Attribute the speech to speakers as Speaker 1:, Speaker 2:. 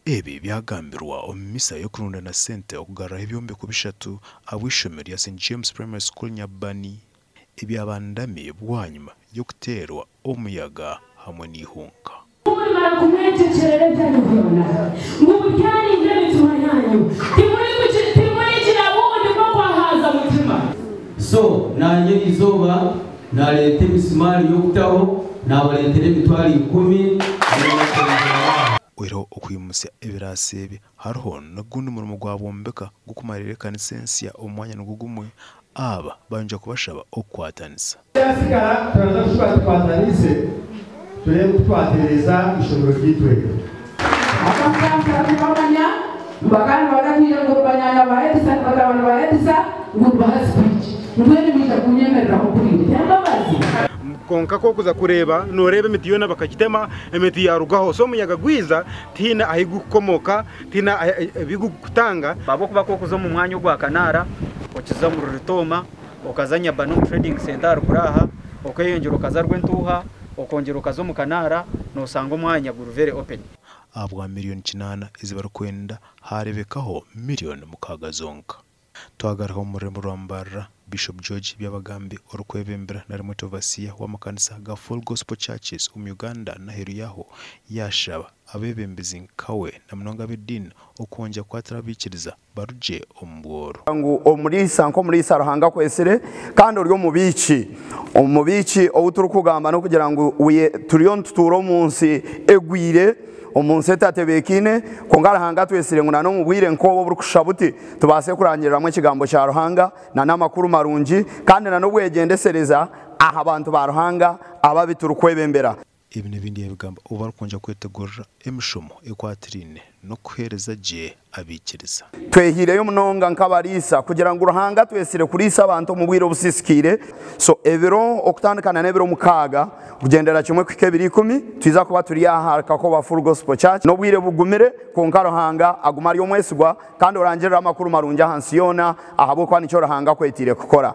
Speaker 1: Ebi byagambirwa omu misa y'okurundana sente okugaruraho ebyombeko bishatu ahabw'eishomero rya St James Primary School Nyabani ebyabandami bwanyima y'okuteerwa omuyaga hamwe n'eihunga.
Speaker 2: Ku murimara kumwegyekyerera ebyanyu byona, ngu muryarinda emitima yaanyu, timurigira bundi bw'okwahaaza mutima.
Speaker 3: So naanye erizooba naareeta emisimaari y'okutaho, naabareetera emitwaro ikumi n'okwongyeraho aho.
Speaker 1: Oihireho okwimutsya ebiraasi ebi, hariho n'ogundi murimo gwa bwombeka gw'okumarira ekanisa ensya omu mwanya nigwo gumwe. Aba bayongyera kubashaba okukwatanisa.
Speaker 4: Ekyasigara turaza kushuba tukwatanise tureebe oku twatereeza eishomero ryaitu eryo.
Speaker 5: Bakatandika kubamanya ngu bakaba nibagatwire ngu ni banyaanya ba Edisa, ni batabani ba Edisa, ngu nibaha sipiici. Mbwenu mwija kuunyemereraho kuriire. T'embabazi?
Speaker 6: Kwonka ku orikuza kureeba, nooreeba emiti yoona bakagitema, emiti yaarugaho. So omuyaga gwiza tihaine ahu gurikukomooka, tihaine ebi gurikutanga.
Speaker 7: Ahabw'okuba ku orikuza omu mwanya ogwa Kanaara, okiza omuri Rutooma, okaza Nyabana omu Trading Centre aharuguru aha, okeyongyera okaza Rwentuuha, okongyera okaza omu Kanaara, noshanga omwanya guri very open.
Speaker 1: Ahabwa miriyoni kinaana ezi barikwenda haarebekaho miriyoni mukaaga zonka. Twagaruka omu rurembo rwa Mbarara, Bishop George Byabagambi orikwebembera nari mwete Overseer w'amakanisa ga Full Gospel Churches omu Uganda n'aheeru yaaho yaashaba abeebembezi nkawe na munonga ab'ediini okwongyera kukwatira abaikiriza barugye omu bworo.
Speaker 8: Ngu omuriisa nk'omuriisa Ruhanga akwetsire kandi ori omubiiki. Omubiiki ou turikugamba n'okugira ngu turiyo nitutuura omu nsi egwire, omu nsi etatebeekaine, kwonka Ruhanga atwetsire ngu n'omu bwire nk'obu oburikushusha buti tubaase kurangiriramu ekigambo kya Ruhanga n'amakuru marungi kandi n'obwegyendesereza aha bantu ba Ruhanga ababi turikwebembera.
Speaker 1: Ebi n'ebindi yabigamba obu barikwongera kwetegurira emishomo ekwatiraine n'okuheereza gye abaikiriza.
Speaker 8: Twehiireyo munonga nk'abariisa kugira ngu Ruhanga atwetsire kuriisa abantu omu bwire obusisikaire. So ebiro okutandikana n'ebiro mukaaga kugyendera kimwe kuhika ebiro ikumi twiza kuba turi aha Kakoba Full Gospel Church. N'obwire bugumire kwonka Ruhanga aguma ari omwesigwa kandi orangirire amakuru marungi aha nsi yoona ahabw'okuba nikyo Ruhanga akwetiire kukora.